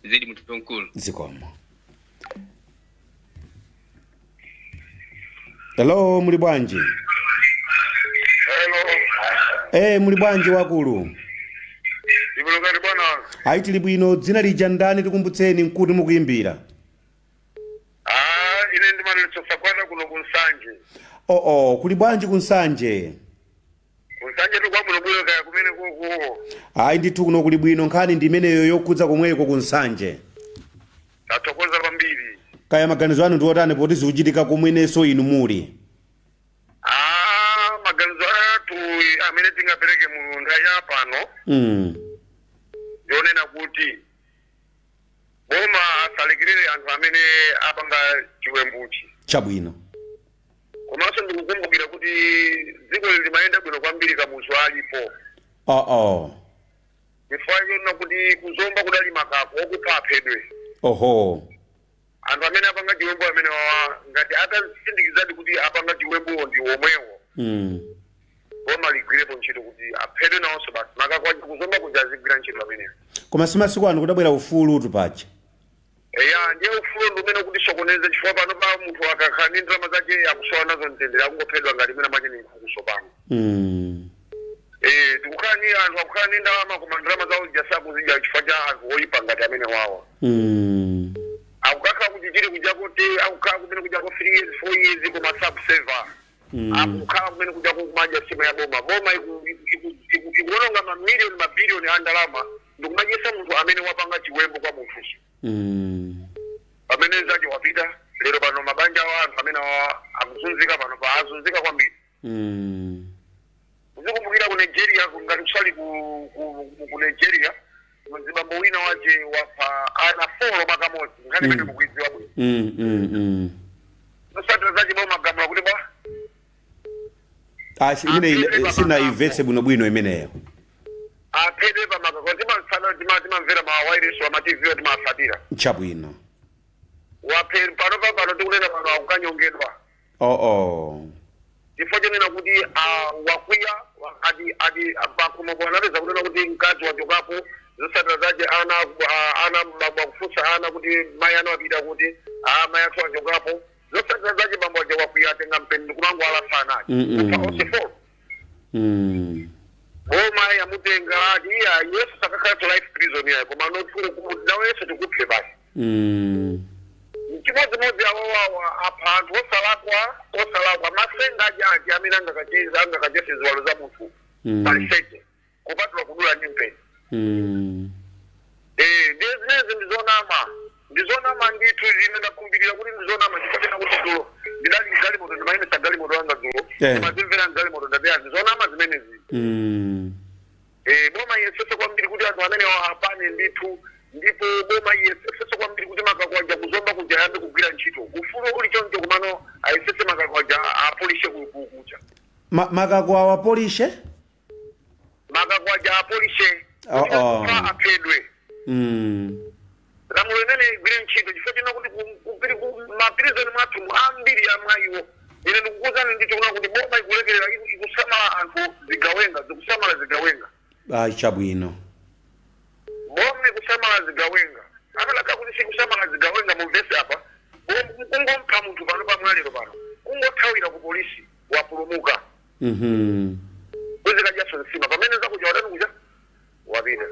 Zedi, munthu wamkulu. Zikomo. Hello, muli bwanji? Hello. Muli bwanji wakulu? Ndibulukati bwana. Ayi, tili bwino. Dzina lija ndani? Tikumbutseni nkuti mukuyimbira. Ah, ine ndimalilitso Sakwana kuno kuNsanje. Oo, kuli bwanji kuNsanje? KuNsanje tikwabwino bwino, kaya kumene kuko? Ayi ndithu, kuno kuli bwino. Nkhani ndi imeneyo yokhudza komweko kuNsanje. Tathokoza kwambiri. Kaya maganizo anu ndi otani poti zikuchitika komwenenso inu muli? Ah, maganizo athu amene tingapereke mu nthawi ya pano ndionena kuti boma asalekerere anthu amene apanga chiwembuchi. Komanso ndikukumbukira kuti dziko lili limayenda bwino kwambiri Kamuzu alipo. Oo. Chifukwa chonena kuti kuZomba kudali makako, okupha aphedwe. Anthu amene apanga chiwembu amene wawa, ngati atasindikizadi kuti apanga chiwembuwo ndi omwewo, boma ligwirepo ntchito kuti aphedwe nawonso basi. Makako aja kuZomba kuja azigwira ntchito amenewo. Koma si masiku ano kudabwera ufulu tupacha. Eya, ndiye ufulu ndi umene kuti sokoneze, chifukwa pano pa munthu akakhala ndi ndalama zake akusowa nazo mtendere, akungophedwa ngati mwina mwache ni nkhukuso pano. Tikukhala ni anthu akukhala ndi ndalama, koma ndalama zawo zija sakuzidya chifukwa cha anthu oyipa ngati amene wawa. Akukakhala kuti chili kuja kuti akukhala kumene kujako 3 years, 4 years, koma sakuseva. Akukhala kumene kujako kumadya sima ya boma. Boma ikuononga mamiliyoni, mabiliyoni a ndalama ndikumadyesa munthu amene wapanga chiwembu kwa munthuso. Pamene zache wapita lero pano, mabanja awo, anthu amene awa akuzunzika pano pa, azunzika kwambiri. Uzikumbukira ku Nigeria, ngati kusali ku Nigeria, mzibambo wina wache wapha ana four makamodzi, nkhani imene mukuidziwa bwino. Zotsatira zache boma gamula kuti bwa Ah, imene sinaimvetse bwinobwino imeneyo. Aphedwe pamakako. Timamvera mawaireso ama TV, timasatira. Waphe pano pa pano tikunena pano akukanyongedwa. Chifukwa chonena kuti ah, wakwiya ati pakhomo anapeza kunena kuti mkazi wachokapo. Zotsatira zache ana, ah, ana bambo akufunsa ana kuti mayi anu apita kuti? Ah, mayi athu achokapo. Zotsatira zache bambo aja wakwiya, atenga mpeni ndikumango alasa anache. Kupha onse four. Boma yamutenga ati iya, yesu sakakhala to life prison yayo, koma nawe yesu tikuphe basi. Chimodzimodzi awawawa apha anthu osalakwa, osalakwa. Masenga aja ati amene angakacheza angakachese ziwalo za munthu paliseche kupatula kudula ndi mpeni. Ndiye zimenezi ndizonama, ndizonama ndithu. Ine ndakhulupirira kuti ndizonama chifukwa chena kuti dzulo ndidali mgalimoto, ndimayimisa galimoto yanga dzulo, ndimazimvera mgalimoto, ndati ndizonama zimenezi. Boma iyesese kwambiri kuti anthu amene apane ndithu, ndipo boma iyesese kwambiri kuti makakwaja kuZomba kuja ayambe kugwira ntchito. Ufulu uli choncho, komano ayesese makakwaja apolishe kuja. Makako awo apolishe? Makakwaja apolishe. Oh, kuti oh. akufa aphedwe. Lamulo imene igwire ntchito, chifukwa china kuti mapirizoni mwathu ambiri amwa iwo. Ine ndikukuuzani ndithu kuna kuti boma ikulekerera, ikusamala anthu zigawenga, zikusamala zigawenga. Ah, chabwino. Boma ikusamala zigawenga. Akalaka kuti sikusamala zigawenga, mumvese apa, kungompha munthu pano pamwalero pano, kungothawira ku polisi, wapulumuka. Kuzikadyaso nsima pamene zakuja watani kuja wapita.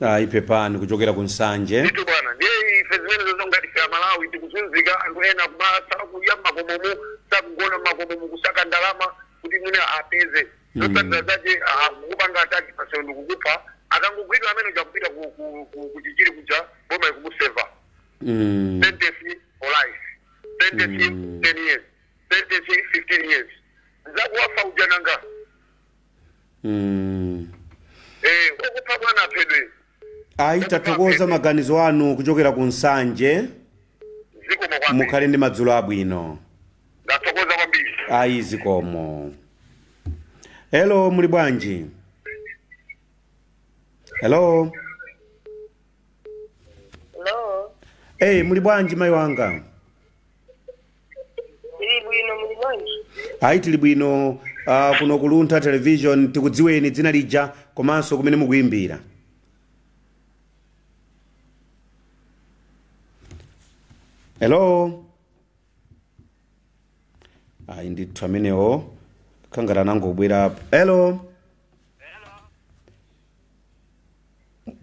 Ayi, pepani kuchokera ku Nsanje. Ndithu bwana, ndiye ife zimene zozo ngati ife Amalawi tikuzunzika. Anthu ena kumasala kudya mmakomomu, sakugona mmakomomu, kusaka ndalama kuti mwina apeze. Zotsatira zache akukupanga attack pasewu ndikukupha. Akangogwidwa amene uja kupita kuchichiri kuja, boma ikumuseva sentence for life, sentence 10 years, sentence 15 years, nzakuwafa uja nanga. Okupha bwana aphedwe. Ayi, tathokoza maganizo anu kuchokera ku Nsanje. Zikomo kwambiri. Mukhale ndi madzulo abwino. Ndathokoza kwambiri. Ayi, zikomo. Hello, muli bwanji? Hello. Hello. Hey, muli bwanji mayi wanga? Tili bwino, muli bwanji? Ayi, tili bwino. Kuno ku Luntha Television, tikudziweni dzina lija komanso kumene mukuyimbira. Hello. Ayi ndithu, amenewo khangati anangobwera. Hello,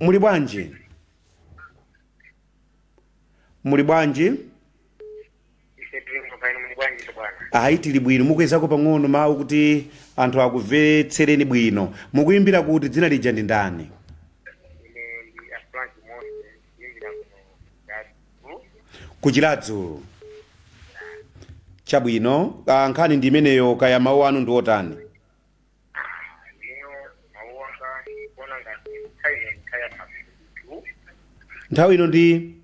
muli bwanji? Muli bwanji? Ife tili mkaino, muli bwanji bwana? Ayi, tili bwino. Mukwezako pang'ono mawu kuti anthu akumvetsereni bwino. Mukuyimbira kuti? Dzina lija ndi ndani? Ine ndi a Frank Mose, kuyimbira kuno Gatu. Kuchiradzulu, chabwino. Ah, nkhani ndi imeneyo, kaya mawu anu ndi otani? Ineyo mawu anga, kuona ngati nthawi ino nthawi ya mapito. Nthawi ino ndi?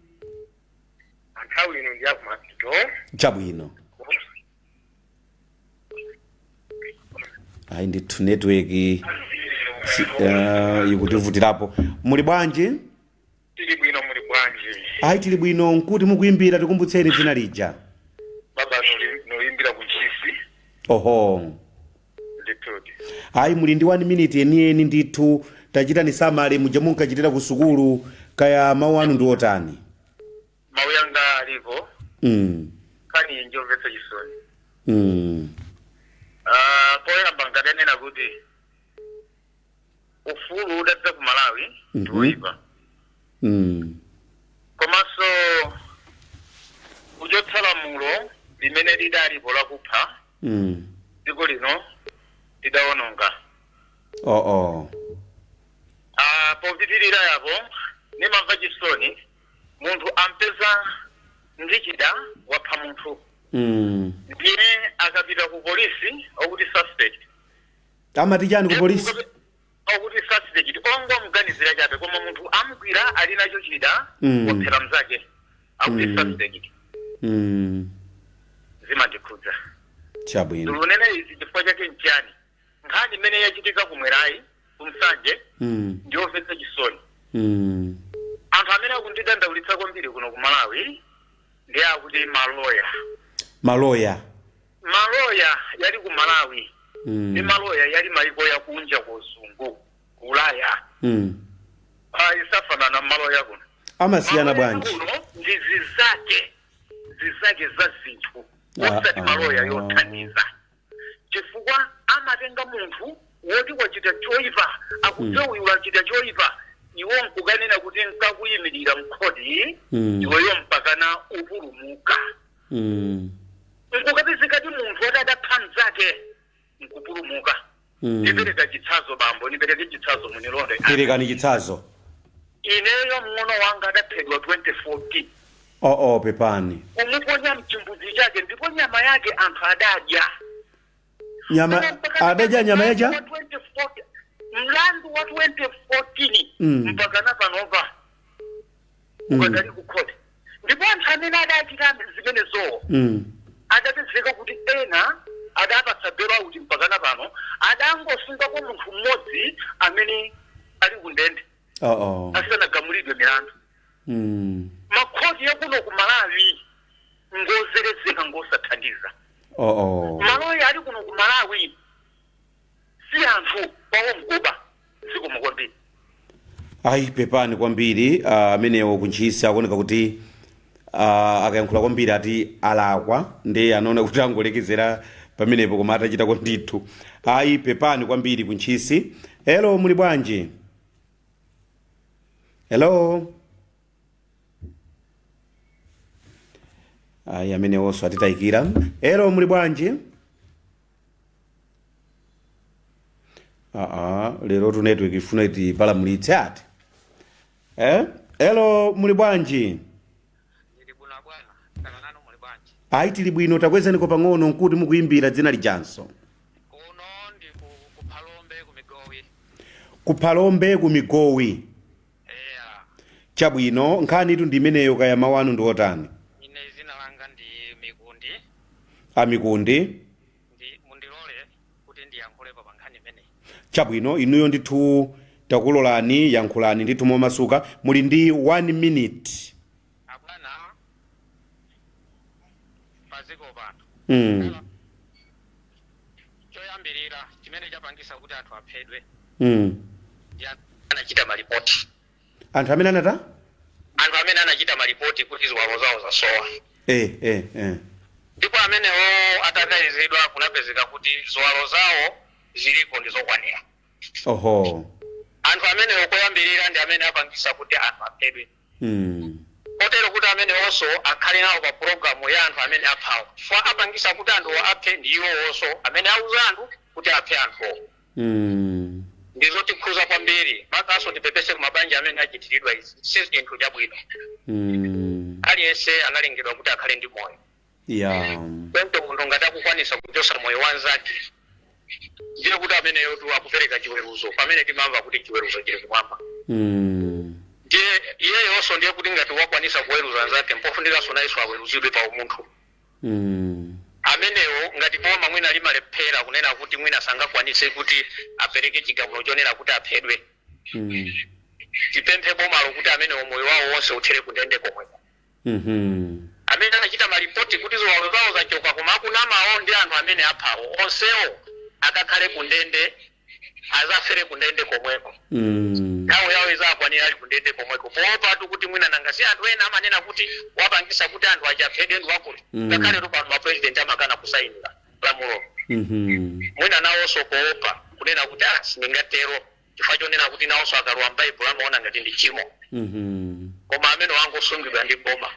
Nthawi ino ndi yakumapito. Chabwino. Ayi ndithu, network ikutivutirapo. Muli bwanji? Tili bwino, muli bwanji? Ayi, tili bwino. Nkuti mukuyimbira? Tikumbutseni dzina lija. Baba, noyimbira kuNtchisi. Oho. Ndithudi. Ayi, muli ndi 1 minute yeniyeni ndithu. Tachitani summary muja munkachitira ku sukulu. Kaya mawu anu ndi otani? Mawu yanga alipo. Nkhani njomvetsa chisoni. Ah, poyamba nkadanena kuti ufulu udadza ku Malawi ndi woyipa, komanso kuchotsa lamulo limene lidalipo lakupha, dziko lino lidawononga. Oh oh. Ah, popitirira yapo, nimamva chisoni munthu ampeza ndi chida, wapha munthu, ndiye akapita ku polisi okuti suspect. Amati chani ku polisi? Okuti suspect, ongomuganizira chabe, koma munthu amugwira ali nacho chida, waphera mzake, akuti suspect. Zimandikhudza. Ndikunena izi chifukwa chake nchani? Nkhani imene yachitika kumwerayi, kumsanje, ndiyomvetsa chisoni. Anthu amene akundidandaulitsa kwambiri kuno ku Malawi ndi akuti maloya. Maloya. Maloya yali ku Malawi ndi maloya yali maiko yakunja, kuzungu, ku Ulaya, isafanana maloya kuno. Amasiyana Maloya bwanji? kuno ndi zizake zizake za zinthu, osati maloya yothandiza, chifukwa amatenga munthu woti wachita choyipa, akudziwa uyu wachita choyipa, iwo nkukanena kuti nkakuyimirira mkhoti, iweyo mpakana upulumuka. Nkukapezekati munthu woti adapha mnzake nkupulumuka. Ndipereka chitsanzo, bambo, nipereke chitsanzo, munilonde. Perekani chitsanzo. Ineyo mng'ono wanga adaphedwa 2014. Oh oh, pepani. Kumuponya mchimbudzi chake, ndipo nyama yake anthu adadya. Nyama adadya? Nyama yacha? Wa 2014, mlandu wa 2014, mpaka na panopa ukadali ku court, ndipo anthu amene adachita zimenezowo adapezeka kuti ena adapatsa bail out, mpaka na pano adangosungako munthu mmodzi amene ali kundende Oh oh. asanagamulidwe milandu. Makhoti yakuno ku Malawi ngozerezeka, ngosathandiza. Oh oh. Maloya ali kuno ku Malawi si anthu, kwawo mkuba. Zikomo kwambiri. Ayi, pepani kwambiri. Amenewo kuNtchisi akuoneka kuti akayankhula kwambiri ati alakwa, ndi anaona kuti angolekezera pamenepo, koma atachitako ndithu. Ayi, pepani kwambiri kuNtchisi. Hello, muli bwanji? Hello. Ayi, amenewonso atitayikira. Hello, muli bwanji? Aa, lero tu network ifuna iti palamulitse ati, eh? Hello, muli bwanji? Ndili bwino bwana, kana nanu muli bwanji? Ayi, tili bwino. Takwezaniko pang'ono. Nkuti mukuyimbira? Dzina lijanso? Kuno ndi ku Phalombe, ku Migowi. Kuphalombe, ku Migowi. Eya. Chabwino, nkhani itu ndi imeneyo. Kaya mawu anu ndi otani? Ine zina langa ndi Mikundi. Amikundi. Ndi mundilole kuti ndiyankhulepo pa nkhani imeneyi. Chabwino, inuyo ndithu takulolani, yankhulani ndithu momasuka. Muli ndi 1 minute. Abwana, paziko pano, choyambirira chimene chapangisa kuti anthu aphedwe ndi anthu anachita malipoti. Anthu amene anata? Anthu amene anachita malipoti kuti ziwalo zawo zasowa. Ndipo amenewo atakayezedwa kunapezeka kuti ziwalo zawo ziliko ndi zokwanira. Anthu amenewo koyambirira ndi amene apangisa kuti anthu aphedwe. Kotero kuti amenewonso akhale nawo pa pulogalamu ya anthu amene aphawo, chifukwa apangisa kuti anthuwo aphe ndi iwowonso amene auza anthu kuti aphe anthuwo. Ndizotikhuza kwambiri, makamaka tipepese ku mabanja amene achitiridwa izi, si chinthu chabwino. Aliyense analengedwa kuti akhale ndi moyo. Choncho munthu ngati akukwanisa kuchosa moyo wanzake, ndiye kuti ameneyo tu akupereka chiweruzo, pamene timamva kuti chiweruzo chili kumwamba. Ndiye iyeyonso ndiye kuti ngati wakwanisa kuweruza anzake, mpofunikanso nayenso aweruzidwe pa umunthu. Amenewo ngati boma mwina limalephera kunena kuti mwina sangakwanise kuti apereke chigamulo chonena kuti aphedwe, tipemphe bomalo kuti amenewo moyo wawo wonse uthere kundende komweko. Amene anachita malipoti kuti ziwalo zawo zachoka koma akunamawo ndi anthu amene aphawo, onsewo akakhale kundende, azafere kundende komweko. Nthawi yawo izakwanira ali kundende komweko, poopatu kuti mwina nanga si anthu ena amanena kuti wapangisa kuti anthu achaphedwe ndi wakuti. Ngakhale tu pano mapresident amakana kusayinira lamulo. Mwina nawonso poopa kunena kuti ah, sindingatero, chifukwa chonena kuti nawonso akalowa m'Baibulo amaona ngati ndi chimo. Koma amene wangosungidwa ndi boma,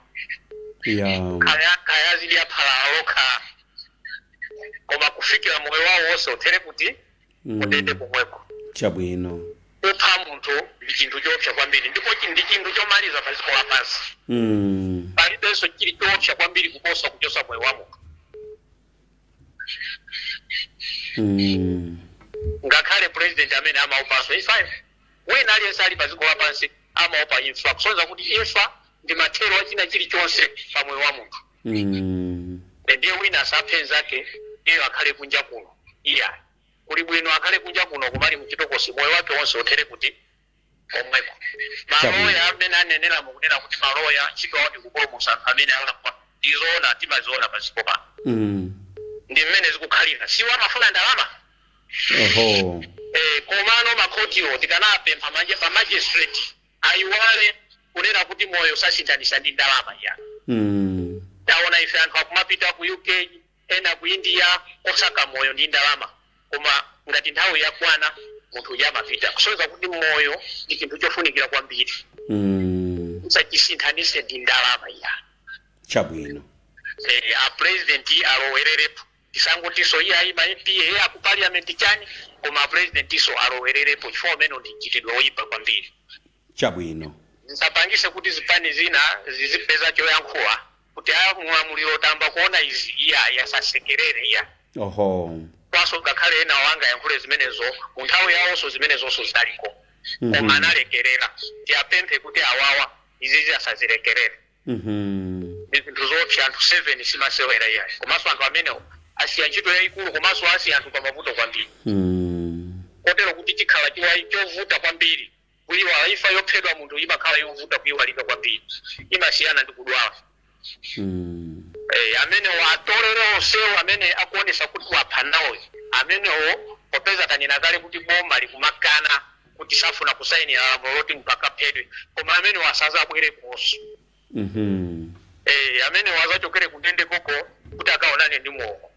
kaya kaya azidya phalala lokha, koma kufikira moyo wawo wonse uthere kuti kundende komweko. Kupha munthu ndi chinthu choopsa kwambiri, ndipo ndi chinthu chomaliza pa dziko lapansi. Palibenso chili choopsa kwambiri kuposa kuchosa moyo wa munthu. Ngakhale president amene amaopanso imfa, wina aliyense ali pa dziko lapansi amaopa imfa, kusonyeza kuti imfa ndi mathero a china chilichonse pa moyo wa munthu. Ndiye wina asaphe nzake, iye akhale kunja kuno, iya, kuli bwino akhale kunja kuno kumali muchitokosi, moyo wake wonse uthere kuti komweko. Maloya amene anenera mukunena kuti maloya ntchito yawo ndi kupulumutsa anthu amene alakwa, ndizoona, timaziona paziko pano. Ndi mmene zikukhalira, siwo amafuna ndalama. Komano makhotiwo tikanapempha manje pa magistrate ayiwale kunena kuti moyo sasinthanisa ndi ndalama ya. Taona ife anthu akumapita ku UK, ena ku India, osaka moyo ndi ndalama, koma ngati nthawi yakwana munthu uja amapita, kusonyeza kuti moyo ndi chinthu chofunikira kwambiri. Usachisinthanise ndi ndalama ya. A president alowererepo, tisangotiso iye ayi, ma MP iye aku parliament chani, koma a president iso alowererepo, chifukwa umene ndi mchitidwe woyipa kwambiri. Zisapangise kuti zipani zina zizipeza choyankhula kuti aya mulamuliro tamba kuona izi, iya, yasasekerere iya. Kwaso ngakhale ena wanga yankhule zimenezo mu nthawi yawonso zimenezonso zidaliko, koma analekerera. Tiyapemphe kuti awawa izizi asazilekerere. Ndi zinthu zoopsa, anthu 7 simasewera iyayi, komanso anthu amenewo asiya ntchito yayikulu, komanso asiya anthu pamavuto kwambiri. Kotero kuti chikhala chiwayi chovuta kwambiri kuyiwala. Imfa yophedwa munthu imakhala yovuta kuyiwalika kwambiri, imasiyana ndi kudwala. Amenewo atolere onsewo amene akuonesa kuti wapha nawo amenewo, popeza tanena kale kuti boma likumakana kuti safuna kusayinira lamulo loti munthu akaphedwe, koma amenewo asazabwereponso. Amenewo azachokere kundende koko kuti akaonane ndi Mulungu.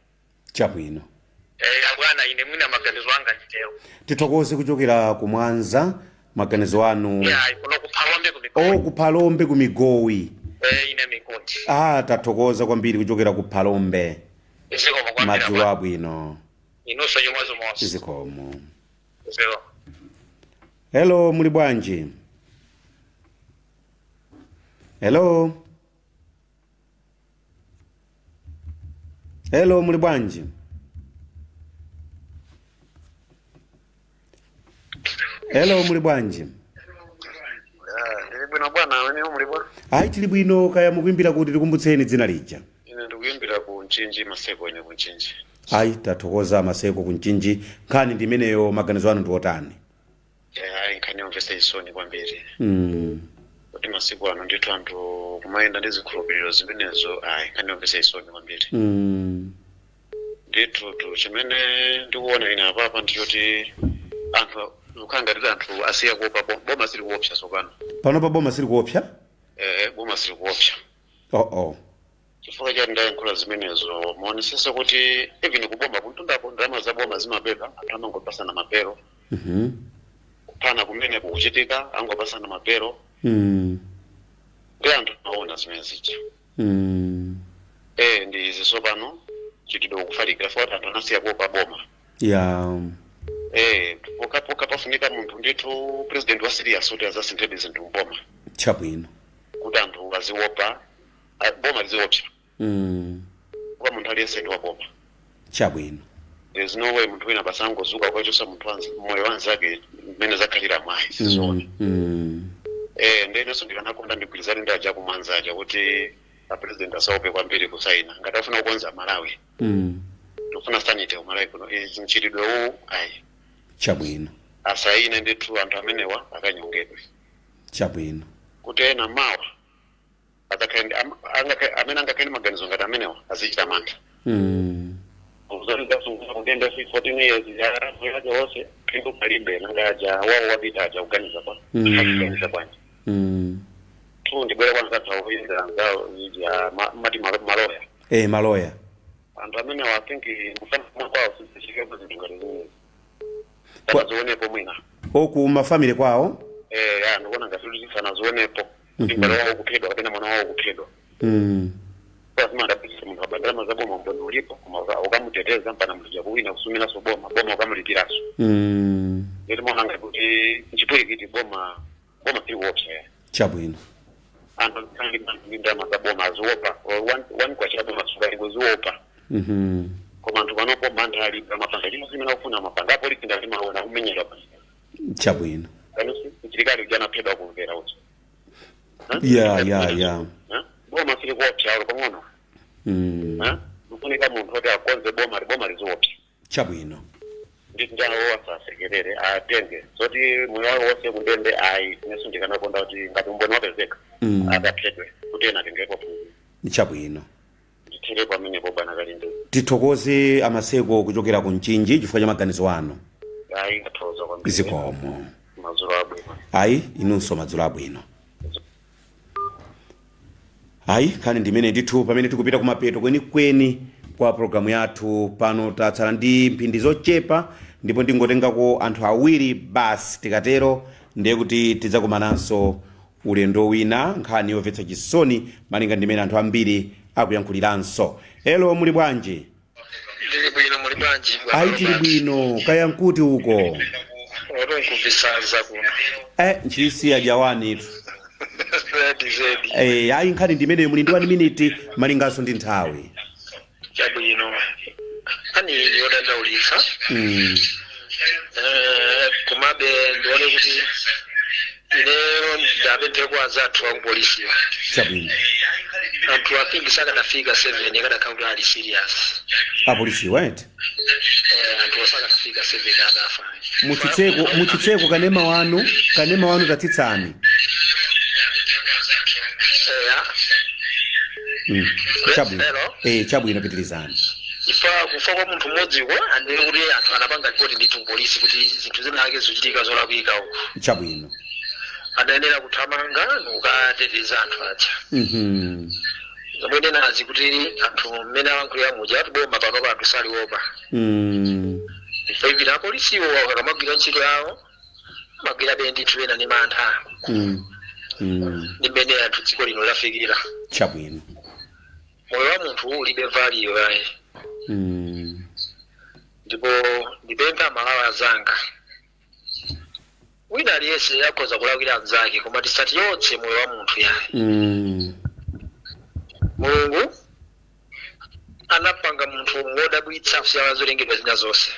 Abwana, ine mwina maganizo anga nditero. Tithokoze kuchokera ku Mwanza, maganizo anu. Ya, kuno kuphalombe ku Migowi. Oh, kuphalombe ku Migowi. Ine Mikundi. Ah, tathokoza kwambiri kuchokera ku Phalombe. Zikomo kwambiri. Madzulo abwino. Inunso chimodzimodzi. Zikomo. Zikomo. Hello, muli bwanji? Hello, hello, muli bwanji? Hello, muli bwanji? Ndili bwino bwana, weni muli bwa? Ayi, tili bwino. Kaya mukuimbira kuti? Tikumbutseni dzina lija. Ine ndikuimbira ku Mchinji, Maseko ine ku Mchinji. Ayi, tathokoza Maseko ku Mchinji. Nkhani ndi imeneyo, maganizo anu ndi otani? Ayi, nkhani yomvetsa chisoni kwambiri. Kuti masiku ano ndithu anthu kumayenda ndi zikhulupiriro zimenezo, ayi, nkhani yomvetsa chisoni kwambiri. Ndithu tu chimene ndikuona ine apapa ndichoti anthu zikukhala ngati anthu asiya kuopa boma, sili kuopsa tsopano. Pano pa boma sili kuopsa? Boma sili kuopsa. Oh. Chifukwa chati ndayankhula zimenezo, muonesese kuti even kuboma kuntundako ndalama za boma zimabeba, anthu amangopasana mapero. Kuphana kumene kukuchitika, angopasana mapero. Ndi anthu aona zimene zija. Ndi izi tsopano chitidwe kufalikira foti anthu anasiya kuopa boma. Poka pafunika munthu ndithu, president wa serious, kuti azasinthebe zinthu mboma. Kuti anthu aziopa, boma liziopsa. Kupa munthu aliyense ndi wa boma. There's no way munthu wina basangozuka kwachosa munthu moyo wanzake mmene zakhalira mwayi, sizoona. Ndenenso ndikanakonda ndigwirizane ndi aja kumwanza aja kuti a president asaope kwambiri kusaina ngati afuna kukonza Malawi. Tikufuna sanity kumalawi kuno. Izi mchitidwe uwu ayi. Asaine ndithu, anthu amenewa akanyongedwe. Kuti ena mawa adzakhale amene angakhale ndi maganizo ngati amenewa azichita mantha. Kuzongasunga kundende 14 years yake wonse, phindu palibe. Nanga aja wawo wapita aja kuganiza kwa kuganiza bwanji? Tu ndibwere kwanza anthu akuyendera anzawo ija mati maloya. Maloya. Anthu amenewa, I think mufana kwawo sizichikepo zinthu ngati zimenezi, sanazionepo mwina. Oku ma family kwawo. Ya, ndikuona ngati kuti sanazionepo kuti m'bale wawo kuphedwa kapena mwana wawo kuphedwa. Lazima adabwisa munthu abandalama za boma, mboni ulipo, koma ukamuteteza mpana munthu jakuwina kusumiranso boma, boma ukamulipiranso. Nditi maona ngati kuti nchipwirikiti, boma boma sili kuopsa ya. Anthu akhala ndi ndalama za boma aziopa. One kwacha boma sukalikuziopa. Koma anthu panopo mantha alibe, amapanga chino zimene akufuna, amapanga. Apolisi ngati maona kumenyedwa pa kanusi mchilikali uja anaphedwa kumvera uja. Ya. Boma sili kuopsa alo pang'ono. Kufunika munthu oti akonze boma, boma liziopsa. Nditi njalo asasekerere, atenge zoti moyo wawo wonse kundende ayi. Inenso ndikanakonda kuti ngati umboni wapezeka akaphedwe kuti ena atengepo phunziro. Ndithere pamenepo, bwana Kalinde. Tithokoze amaseko kuchokera ku Mchinji chifukwa cha maganizo anu. Ayi, ndathokoza kwambiri. Zikomo. Madzulo abwino. Ayi, inunso madzulo abwino. Ayi, nkhani ndimene ndithu pamene tikupita kumapeto kwenikweni kwa programu yathu pano, tatsala ndi mphindi zochepa ndipo ndingotengako anthu awiri basi. Tikatero ndiye kuti tidzakumananso ulendo wina. Nkhani yomvetsa chisoni malinga ndimene anthu ambiri akuyankhuliranso. Hello, muli bwanji? Ndili bwino, muli bwanji? Ayi, tili bwino. Kaya nkuti uko? Otonkuvisaza kuno. Nchisi ajawani itu. Zedi zedi. Ayi, nkhani ndimeneyo. Muli ndi 1 minute malinganso ndi nthawi. Chabwino, nkhani ili yodandaulitsa. Komabe ndione kuti ineyo ndapempheko anzathu akupolisiwa. Anthu apingi sakanafika 7 akanakhala kuti ali serious. Apolisiwa eti? Anthu sakanafika 7 akafa. Mutsitseko, mutsitseko kanema wanu, kanema wanu tatsitsani. Eya. Chabwino. Hello? Chabwino, pitirizani. Ifa kufa kwa munthu mmodziko, andine kuti anthu anapanga ripoti ndithu kupolisi kuti zinthu zinake zochitika zolakwika uku. Adayenera kuthamanga nkukateteza anthu aja. Zomwe nenazi kuti anthu mmene alankhulira muja ati boma panopa anthu saliopa. Ife ivina apolisiwo akamagwira ntchito yawo amagwira be ndithu ena ni mantha. Ndi mmene anthu dziko lino lafikira. Moyo wa munthu ulibe value ayi. Ndipo ndipempha Amalawi azanga, wina aliyense akhoza kulakwira anzake, koma tisatiyotse moyo wa munthu yayi. Mulungu anapanga munthu wodabwitsa kusiyana zolengedwa zina zonse.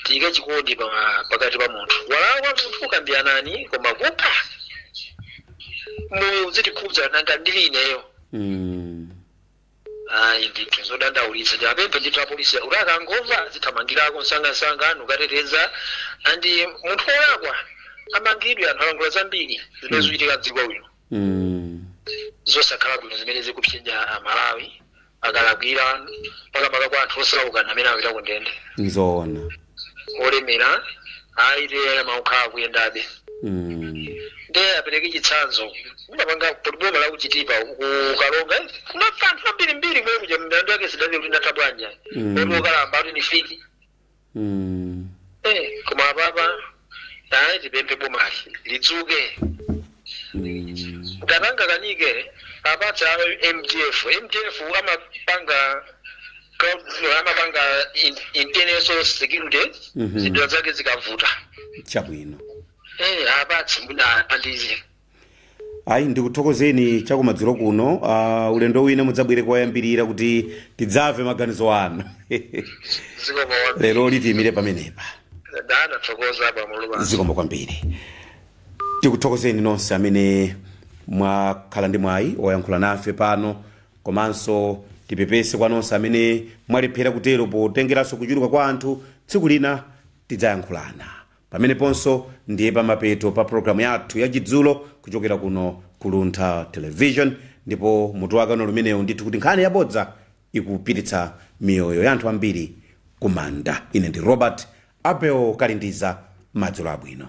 Tiyike chikondi pakati pa munthu. Walakwa munthu, ukambiyanani, koma kupha moyo uzitikhudza, nanga ndili ineyo? Ayi ndithu, zodandaulitsa. Ndipemphe ndithu apolisi kuti akangomva azithamangirako msangamsanga nukateteza, andi munthu wolakwa amangidwe. Anthu alankhula zambiri zimene zikuchitika mdziko lino. Zosakhala bwino zimene zikupsinja Amalawi akalakwira, makamaka kwa anthu osauka amene amapita ku ndende. Nzoona. Olemera ayi, tiyena maukhala kuyendabe. Ndiye apereke chitsanzo, kumapanga boma la kuchitipa kukalonga kunafa anthu ambirimbiri kumene kuja, milandu yake sidati kuti inatha bwanji. Oti okalamba kuti ni fiki. Koma apapa ayi, tipemphe bomali lidzuke. Ngatanga kanike apatsa MDF. MDF amapanga amapanga internal security. Zinthu zake zikavuta. Chabwino. Apatse mwina andize. Ayi, ndikuthokozeni chakumadzulo kuno. Ulendo wina mudzabwere koyambirira kuti tidzamve maganizo anu. Zikomo kwambiri. Lero litiyimire pamenepa. Ndathokoza pamulupa. Zikomo kwambiri. Tikuthokozeni nonse amene mwakhala ndi mwayi oyankhula nafe pano, komanso tipepese kwa nonse amene mwalephera kutero potengeranso kuchuluka kwa anthu. Tsiku lina tidzayankhulana. Pameneponso ndiye pamapeto pa programu yathu yachidzulo kuchokera kuno ku Luntha Television, ndipo mutu wake uno lumenewu ndithu kuti nkhani yabodza ikupititsa miyoyo ya anthu ambiri kumanda. Ine ndi Robert Abel Kalindiza. Madzulo abwino.